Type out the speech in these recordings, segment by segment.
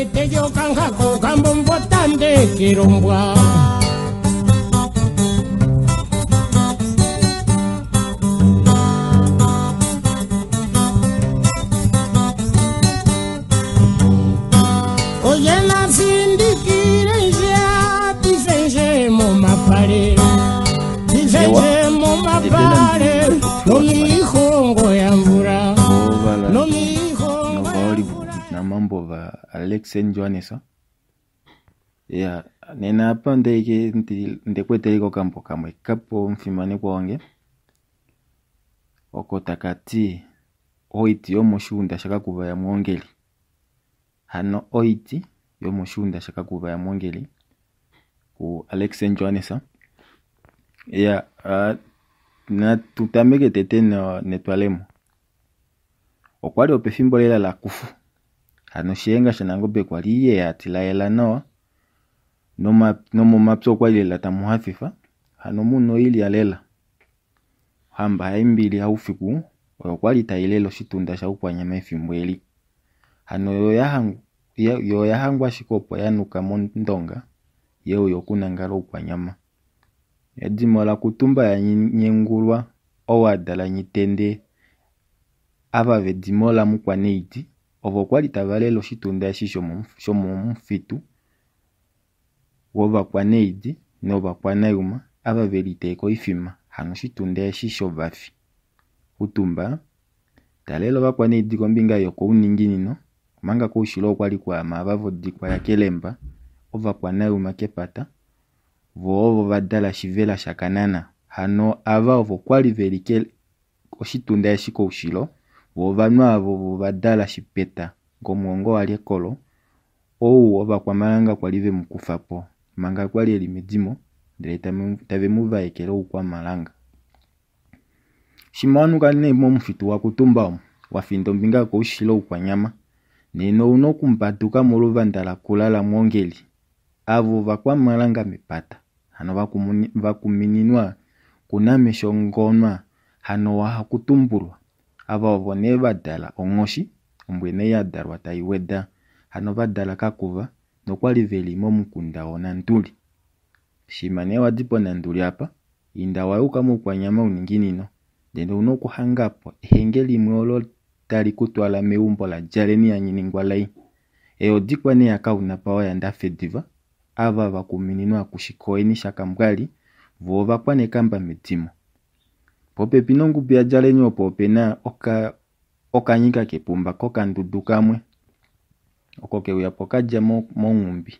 Eteke okanghako kambombotande kelombwa. Oye nasindikile nje apife nje momapale, pife nje momapale, nomihongo ya mvula, Ovala nomihongo ya novahollywood mvula. namambo va Alex and Johannes. Ya nena apa ndeke ndekueteleko okambo kamwe kapo omufimanekwa wange oko taka ti oiti yomoshiunda shakakuva yamwoongeli. Hano oiti yomoshiunda shakakuva yamwoongeli ku Alex and Johannes. Ya natu tameke tete netwalemo. Okwali opefimbo lela la kufu. Hano Shiyenga shaNangombe kwali ye ya tilaela nawa. Nomomapya okwali lela tamu hafifa. Hano muno oilya lela. Ohamba Haimbili Haufiku oyo kwali tai lele oshitunda shaUkwanyama efimbo eli. Hano yo oya hangwa ashike opo ya nuka mondonga ye uya okunangala Oukwanyama. Edimo la kutumba ya nyengulwa owada la nyitende ava vedimo la mukwaneidi ovo kwali tava lele oshitunda eshi shomomufitu wovakwaneidi novakwanayuma ava veliteeka oifima hano oshitunda eshi shovafi. Kutumba talele ovakwaneidi kombinga yokouninginino omanga koushilo okwali kwaama ava vodikwa yakelemba ovakwanayuma kepata vo ovo vadala shivela shakanana. Hano ava ovo kwali veli oshitunda eshi koushilo vo ovanhu avo vo vadala shipeta ngomwongo walekolo ou ovakwamalanga kwali vemukufa po manga kwali eli medimo ndele tave mu vaekele oukwamalanga. Shima wanuka nee momufitu wakutumba omo wafinda ombinga koushilo oukwanyama nena ouna okumbaduka moluvanda lakula lamwoongeli avo vakwamalanga mepata hano vakumininwa kunamesho ngonwa hano wahakutumbulwa ava ovo nee vadala onghoshi ombwene yadalwa tai weda hano vadala kakuva nokwali veli momukunda wonanduli. Shima nee wadi ponanduli apa inda wayuka moukwanyama uninginino ndele ouna okuhangapo ehenge limwe olo tali kutwala meumbo ladjaleni yanyininingwalai. Eodikwa nee yakauna oya ndafediva ava vakumininwa kushikoeni shakambwali vo ovakwanekamba medimo. Popepi nongubu yadjaleni opo opena okanyika kepumba kokandudu kamwe oko keuyapo kadja monghumbi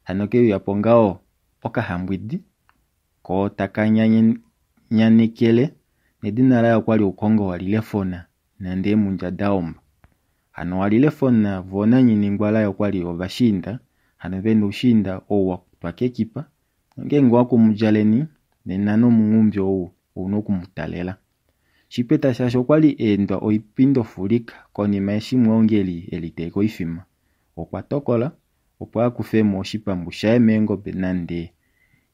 hano keuyapo ngaho okahambwidi ko taka nyanekele nedina laye okwali oukongo walilefona nande emundja daomba. Hano walilefona vo nanyiningwalai okwali ovashiinda hano vena oushiinda ou watwa kekipa nongeenge wakumudjaleni nena nomunghumbi ou ouna okumutalela. Shipeta shaashi okwali eendwa oipindofulika konima eshi mwoongeli eliteeka oifima okwa tokola opo akufemo oshipambu shaye meengobe nande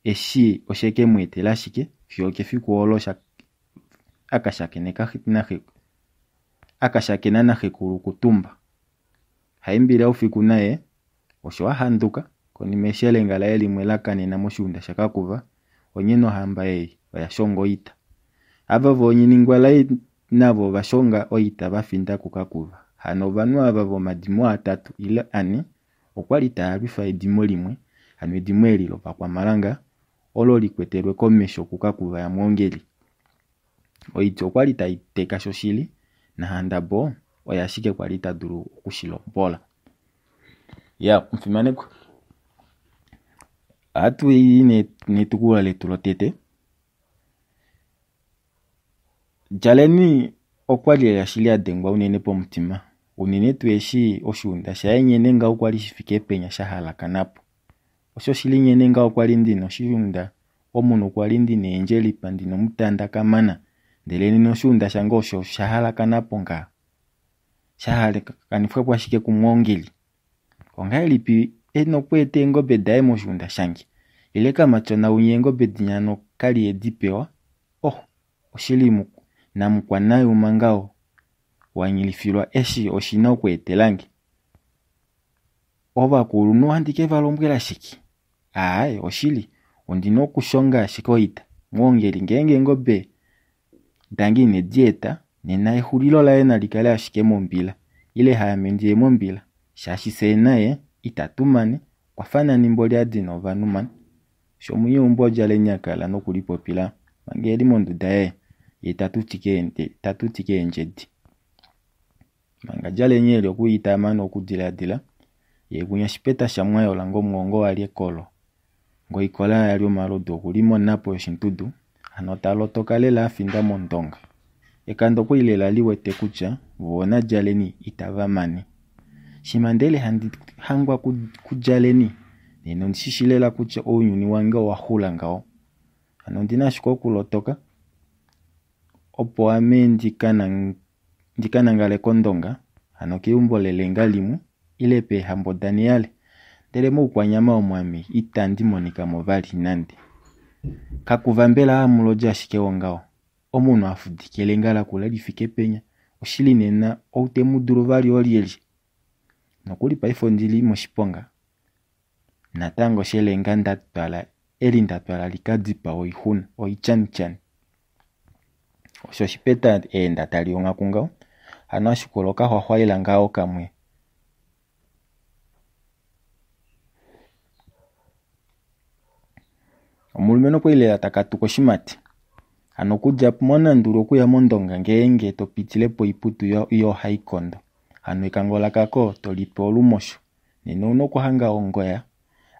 eshi osheke mu etela ashike fiyo kefiku olo akashakena naxekulu Kutumba. Haimbili Haufiku naye osho ahanduka konima eshi elenga laye limwe lakanena moshiunda shakakuva onye nohamba ei oya shonga oita. Ava voonyiningwalai navo ovashonga oita vafinda kukakuva. Hano ovanhu ava vomadimo atatu ile ane okwali taa lwifa edimo limwe hano edimo eli lovakwamalanga olo likwetelwe komesho kukakuva yamwoongeli. Oiti okwali tai teka shoshili nahandabo oye ashike kwali ta dulu okushilombola. Ya omufimanekwa ohatu i netukulwa letu lotete. Djaleni okwali lela shili adengwa unene pomutima unene tuu eshi oshiunda shaye nyene ngaho kwali shifike penya shahalakanapo. Osho shili nyene ngaho kwali ndina oshiunda omunhu kwali ndina eendjelipa ndina omutanda kamana ndele nena oshiunda shange osho shahalakanapo nga shahalakanifwapo ashike kumwoongeli. Ongahelipi ena okweeta eengobe daye moshiunda shange ile kamatyona unye eengobe dinya kali edi pewa oh oshili namukwanayuma ngaho wanyilifilwa eshi oshina okweetelange. Ovakulunhu ohandi ke va lombwela shike? Aaye, oshili, ondi na okushonga ashike oita. Mwoongeli ngeenge eengobe dange ine di eta, nena exulilo laye nali kale ashike mombila, ile haame ndi ye mombila, shaashi fyee naye itatu mane, okwa fa nani mboli a dina ovanhu mani. Osho omunyeumbo Djaleni a kala nokulipopila manga e li monduda yaye, ye ta tutike eendjedi. Manga Djaleni e li oku ita mane okudiladila, ye winya Shipeta shaMwayola ngomwoongo wali ekolo, ngoikola yali omalodu oku li monapo yoshintudu, hano ta lotoka lela a finda mOndonga. Ekando okwali lela li wete kutya voo naDjaleni itava mane. Shima ndele handi hangwa kuDjaleni, nena ondi shishi lela kutya ounyuni wange owa xula ngaho. Hano ondi na ashike okulotoka opo ame ndi ka nangale kOndonga, hano keumbo lelenga limwe ile peehambo daNeyale, ndele moukwanyama omo ame itandi monika mo vali nande. Kakuva mbela hamulodi ashike wongaho, omunhu a fudika elenga lakula li fike penya, oshili nena ou te mu dulu vali olyelye? Nokuli paife ondi li moshiponga natango shelenga nda twala eli nda twala li ka dipaa oixuna oityanityani. Osho Shipeta eenda tali onghaku ngaho, hano ashikula okaxwaxwaila ngaho kamwe. Omulumenhu okwa li lela ta katuka oshimati. Hano okudja mOnanduli okuya mOndonga ngeenge to pitile poiputu yoohaikondo. Hano ekango lakako to lipe olumosho. Nena ouna okuhanga ongoya,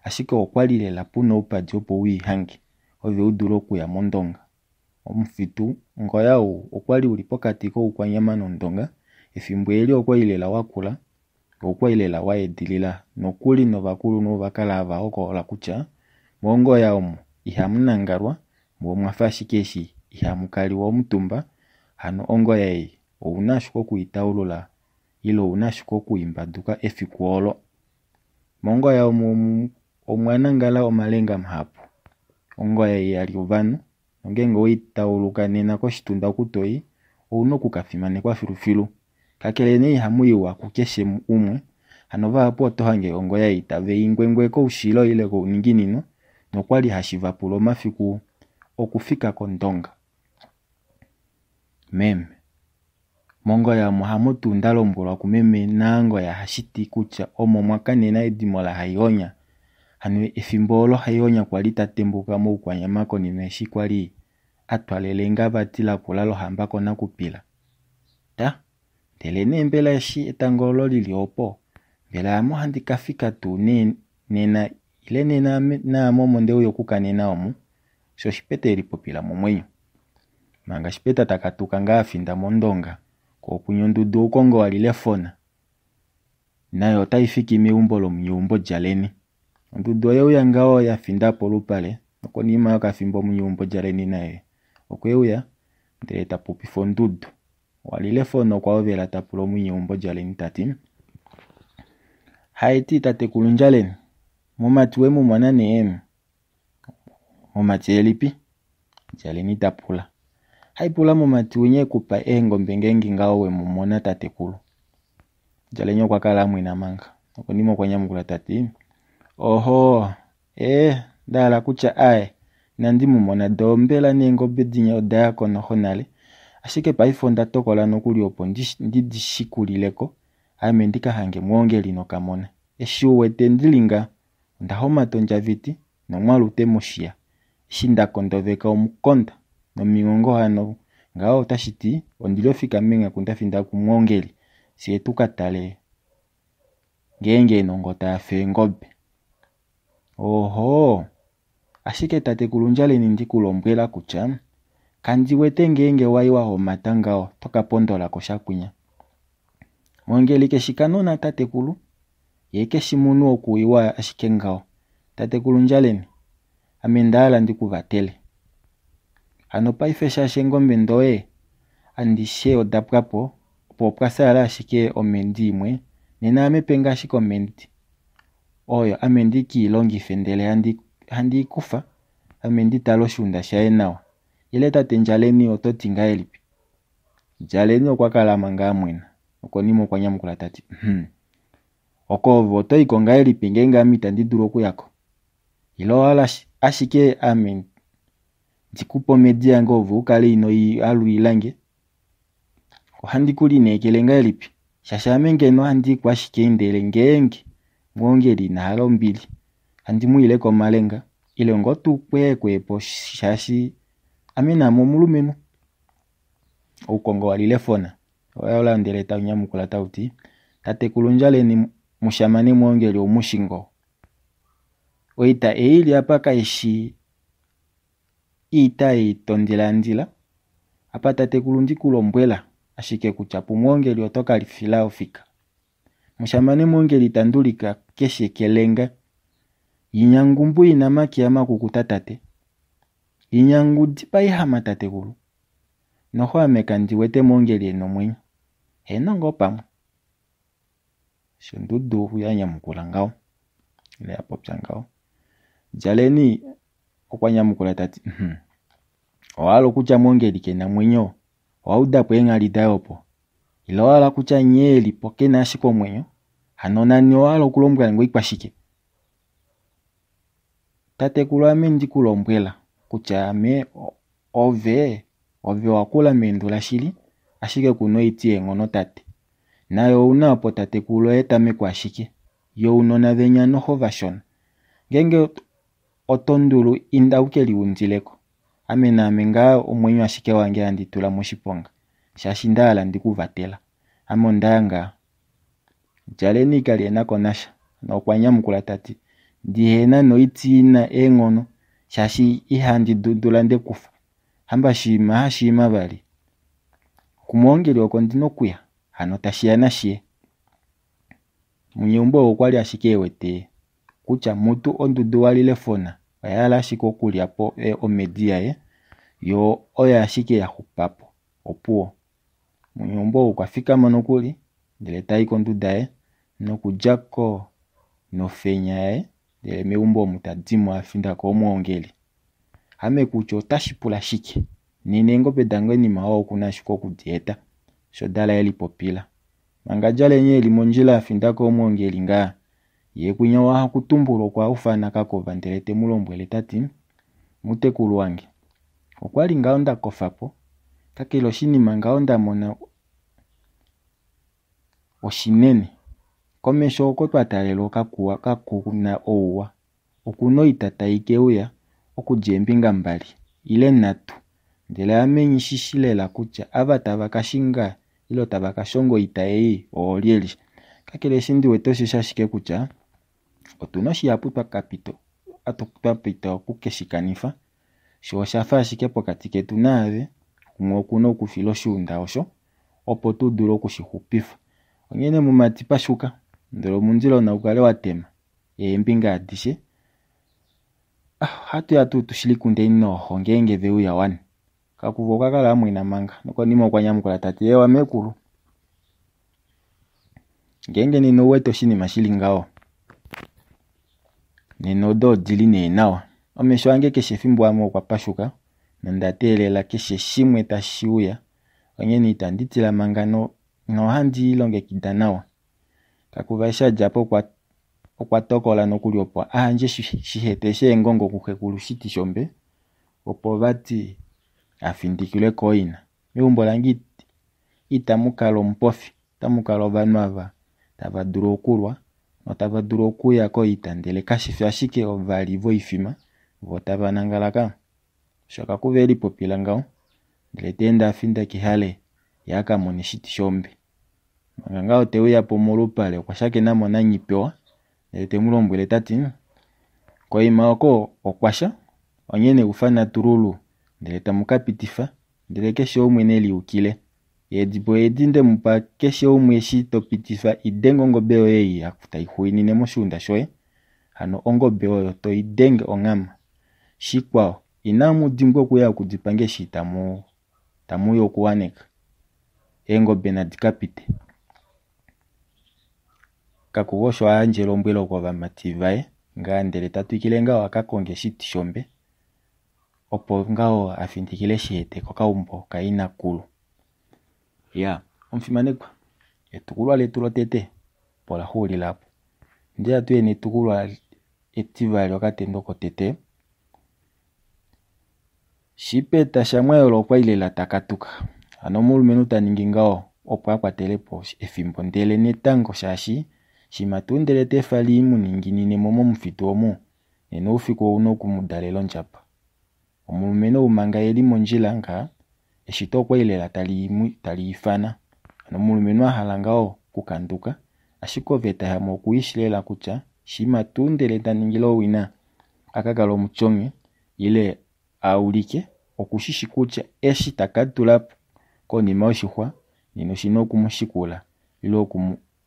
ashike okwa li lela puna oupadi opo u i hange, ove u dule okuya mOndonga. Omufitu ngoya ou okwa li uli pokati kOukwanyama nOndonga, efimbo eli okwa li lela wakula, okwa li lela wa edilila nokuli novakulunhu ova kala hava hokolola kutya mongoya omo ihamu nangalwa, mo omwa fa ashike eshi ihamu kaliwa omutumba, hano ongoya ei ouna ashike okuitaulula ile ouna ashike okuimbaduka efiku olo. Mongoya omo omwa nangala omalenga mahapu. Ongoya ei ya li ovanhu, nongeenge owei tauluka nena koshitunda oku toi, ouna oku ka fimanekwa filufilu. Kakele nee ihamu iwa kukeshe umwe, hano vahapu oto hange ongoya ei tave i ngwengwe koushilo ile kouninginino, nokwali hashi va pula omafiku okufika kOndonga. Meme, mongoya omo hamo tuu nda lombwelwa kumeme Naangoya hashi ti kutya omo mwa kanena edimo laHaihonya. Hano efimbo olo Haihonya kwali ta tembuka mOukwanyama konima eshi kwali a twala elenga vati lakula lohamba kOnakupila. Ta, ndele nee mbela eshi etango olo lili opo, mbela ame ohandi ka fika tuu nena ile nena naame omo ndeuya okukanena omu? Osho Shipeta e lipopila momwenyo. Manga Shipeta ta katuka ngaa a finda mOndonga, kookunya ondudu oukongo wali lefona, nayo otai fiki meumbo lomunyeumbo Djaleni. Ondudu oye uya ngaho ya finda polupale, nokonima yokafimbo omunyeumbo Djaleni naye okwe uya ndele ta popifa ondudu. Walilefona okwa hovela ta pula omunyeumbo Djaleni ta ti, Haiti tatekulu Ndjaleni, mumati we mu mona nee? Mumati elipi? Djaleni ta pula. Hai pula mumati winya e ku pa eengombe ngeenge ngaho we mu mona tatekulu. Djaleni okwa kala a mwena manga, nokonima okwa nyamukula ta ti, Oho, ee, nda hala kutya ae, inandi mu mona doo mbela neengobe dinya oda ya ko noho nale, ashike paife onda tokola nokuli opo ndi di shikulile ko, ame ndi ka hange Mwoongeli nokamona. Eshi u wete ndi li nga, onda homata ondjaviti nomwalute moshiya, eshi nda kondoveka omukonda nominghongo hano ngaho otashi ti ondi li ofika menghaku nda finda kuMwoongeli, fyee tu ka tale ngeenge enongo taa fe eengobe. Oho, ashike tatekulu Ndjaleni ndi ku lombwela kutya kandi wete ngeenge wai wa homata ngaho to ka pondola ko shakwinya. Mwongeli keshi kanona tatekulu, ye keshi munhu okuiwa ashike ngaho. Tatekulu Ndjaleni, ame nda hala ndi ku vatele. Hano paife shaashi eengobe ndoye andishe oda pwa po, opo opwa fyaala ashike omendi imwe, nena ame pe nge ashike omendi oyo ame ndi ke i longife ndele handi i kufa, ame ndi tale oshiunda shaye nawa. Ile tate Ndjaleni oto ti ngahelipi? Ndjaleni okwa kala manga a mwena, nokonima okwa nyamukula ta ti, Oko ove oto i ko ngahelipi ngeenge ame itandi dulu okuya ko? Ile owa hala ashike ame ndi ku pe omhedi yange ove u kale ino i alulila nge? Ohandi ku lineekele ngahelipi? Shaashi ame ngeno ohandi i ko ashike ndele ngeenge Mwoongeli ina hala ombili, handi mu ile komalenga ile ngoo tu kweekwee po shaashi ame naame omulumenhu. Oukongo wa lila efona. Owa yola ndele tau nyamukula tau ti, Tatekulu Ndjaleni mushamane Mwoongeli ou mu shi ngoo? Oita ei i li apa kai shi iita ei to ndilaandila. Apa tatekulu ndi ku lombwela ashike kutya puMwoongeli oto ka fila ofika. Mushamane Mwoongeli ita ndulika keshe kelenga. Yinyangumbu ina makiya makukuta tate. Yinyangudi paihama tatekulu. Noho ame kandi wete Mwoongeli e na omwenyo. Heeno ngoo pamwe. Shondudu ya nyamukula ngaho. Ile ya popya ngaho. Djaleni okwa nyamukula ta ti, Hum. Owa hala okutya Mwoongeli ke na omwenyo? Owa uda po eenghali daye opo? Ile owa hala okutya nghee e li po ke na ashike omwenyo? Hano nani owa hala okulombwela nge oikwashike? Tatekulu ame ndi ku lombwela kutya ame ove ove wa kula meendula shili, ashike ku na oiti yeenghono tate. Nayo ou na opo tatekulu oyetameko ashike younona venya noho vashona. Ngeenge oto ndulu inda u ke liundile ko. Ame naame ngaa omwenyo ashike wange handi tula moshiponga shaashi nda hala ndi ku vatela. Ame onda ya ngaa. Djaleni ka li e na ko nasha nokwa nyamukula ta ti, Ndi he na noiti i na eenghono shaashi ihandi dudula nde ku fa. Hamba shiima hashiima vali. Kumwoongeli oko ndi na okuya, hano tashi ya nashiye. Munyeumbo ou okwa li ashike e wete kutya mutu ondudu walilefona oya hala ashike okulya po omhedi yaye, yo oyo ashike ya xupa po. Opuwo. Munyeumbo ou okwa fikama nokuli ndele ta i konduda yaye nokudja ko nofenya yaye ndele meumbo omu ta di mo a finda koomwoongeli. Ame kutya otashi pula shike? Nena eengobe dange nima oo oku na ashike oku di eta. Osho dala e lipopila. Manga Djaleni e li mondjila a finda koomwoongeli ngaa, ye kwinya waHakutumbula okwa ufana Kakova ndele te mu lombwele ta ti, Mutekulu wange, okwa li ngaho nda kofa po, kakele oshinima ngaho nda mona oshinene. Komesho oko twa taalela kaku na ouwa. Oku na oita tai ke uya okudja eembinga mbali, ile nhatu. Ndele ame nghi shi shi lela kutya ava tava ka shinga ile tava ka shonga oita ei oolyelye. Kakele eshi ndi wete osheshi ashike kutya otu na oshihapu twa pita oku ke shi kanifa. Sho osha fa ashike pokati ketu naave, umwe oku na okufila oshiunda osho opo tu dule oku shi xupifa. Onghene mumati pashuka, ndele omundilo nau kale wa tema eembinga adishe. Ah, ohatu ya tuu tu shi likundeni nooxo ngeenge ve uya wani. Kakuva okwa kala a mwena manga nokonima okwa nyamukula ta ti, Ewa meekulu. Ngeenge nena ou wete oshinima shi li ngaho, nena odo odi li nee nawa. Omesho ange keshe efimbo ame okwa pashuka nonda teelela keshe shimwe tashi uya, onghene itandi tila manga nohandi lilongekida nawa. Kakuva eshi a dja po okwa tokola nokuli opo a yandje shihete sheengongo kuxekulu Shitishombe opo vati a findikilwe kooina. Meumbo lange itamu kala omupofi, otamu kala ovanhu ava tava dulu okulwa notava dulu okuya koita ndele kashi fi ashike ovali voifima vo tava nangala ka. Osho Kakuva e lipopila ngaho ndele ta ende a finda kehale ye a ka mone Shitishombe. Manga ngaho te uya po molupale okwa shakena mo naNghipewa ndele te mu lombwele ta ti, Koima oko okwa sha, onghene ufana tululu ndele tamu ka pitifa ndele keshe umwe ne liukile. Eedibo edi nde mu pa keshe umwe eshi to pitifa i denge ongobe yoye ei tai xwiinine moshiunda shoye. Hano ongobe oyo to i denge onghama. Shikwao, inamu dimbwa okuya okudipa nge eshi tamu tamu uya okuwaneka. Eengobe nadi ka pite. Kakuva osho a yandja elombwelo kovamati vaye ngaa ndele ta twikile ngaho a ka konge Shitishombe opo ngaho a findikile Shihete kokaumbo kainakulu. Ya, omufimanekwa, etukulwa letu lotete opo la xuulila opo. Ndele atu yeni etukulwa etivali okatendo kotete. Shipeta shaMwayolo okwa li lela ta katuka. Hano omulumenhu ta ningi ngaho opo a kwatele po efimbo ndele netango shaashi shima tuu ndele te efa li mu ninginine mo momufitu omu, nena oufiku ouna oku mu dalela ondjaba. Omulumenhu ou manga e li mondjila nga eshito okwa li lela tali ifana. Hano omulumenhu a hala ngaho okukanduka, ashike oveta yamwe okuishi lela kutya shima tuu ndele ta ningile owina a ka kala omutyonge ile a ulike okushishi kutya eshi ta ka tula konima yoshixwa nena oshina okumushikula ile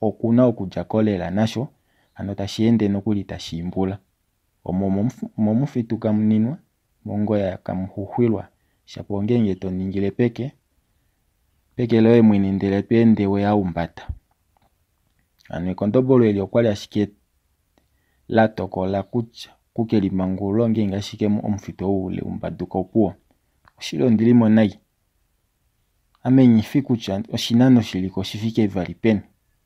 okuna okudja ko lela nasho, hano tashi ende nokuli tashi imbula. Omo momufitu kamuninwa, mongoya kamuxuxwilwa, shapo ongeenge to ningile peke loye mwene ndele to ende we a humbata. Hano ekondobolo eli okwali ashike la tokola kutya kuke limangulula ongeenge ashike omufitu ou leumbaduka opuwo. Oshili ondili mo nai. Ame nghifi kutya oshinano shiliko oshifike vali peni.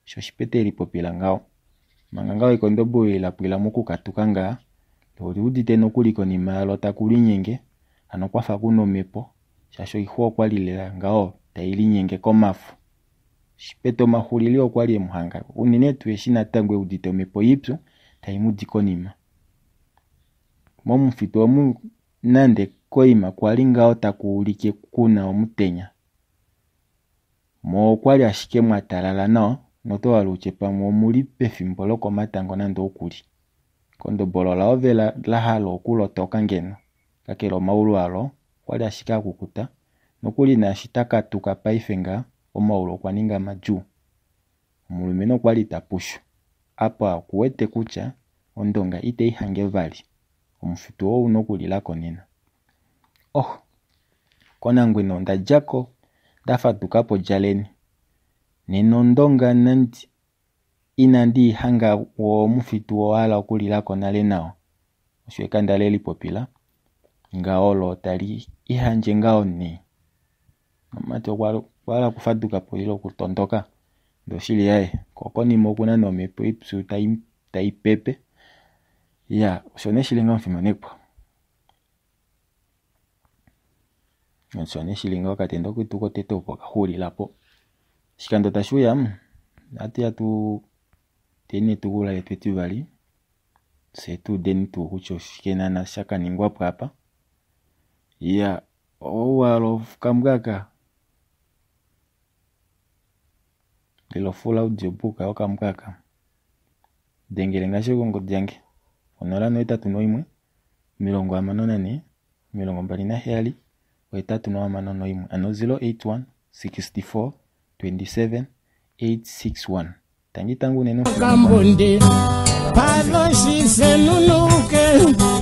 Osho oshipete lipopila ngaho. Manga ngaho ekondobolo eli la pwila mokukatuka ngaa, oli udite nokuli konima yalo taku linyenge, hano kwafa kuna omhepo, shaashi oixwa okwali lela ngaho tai linyenge komafo. Shipete omaxulili okwali emuhanga, unene tuu eshi natango eudite omhepo ipyu tai mudi konima. Momufitu omu nande koima kwali ngaho taku ulike kuna omutenya. Mo okwali ashike mwa talala nawa, noto hala utye pamwe omuli pefimbo lokomatango nande okuli. Kondobolo lao ve la hala okulotoka ngeno, kakele omaulu alo okwali ashike akukuta, nokuli naashi takatuka paife nga omaulu okwa ninga madjuu. Omulumenhu okwali ta pushu, apa okuwete kutya ondonga itei hange vali. Omufitu oo una okulilako nena. Oh, konangwena onda djako ndafaduka po djaleni. Nena ondonga nandi inandi hanga wo omufitu owa hala okulilako nale nawa. Osho ekanda le lipopila ngaho lo tali ihandje ngaho nee. Nomati okwa hala okufaduka po ile okutondoka. Ndoshili yaye konima okuna nomhepo ipyu tai pepe. Ya, osho nee shili ngaho omufimanekwa. Osho nee shili ngaho okatendo ketu kotete opo kaxulila po. Oshikando tashi uya, ohatu ya tu teni etukulwa letu etivali, fye tu udeni tuu kutya oshike naana sha ka ningwa po apa. Ya, ouwalo okambwaka. Ilo full audiobook okambwaka. Dengele ngaashi kongodi yange 081 64 27 861, ano 081 64 27 861. Tangi tangu unene Kambonde paloshisenunuke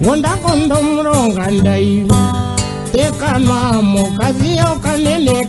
ngondakondo mulonga ndai tekanwa mokadhiya okanene.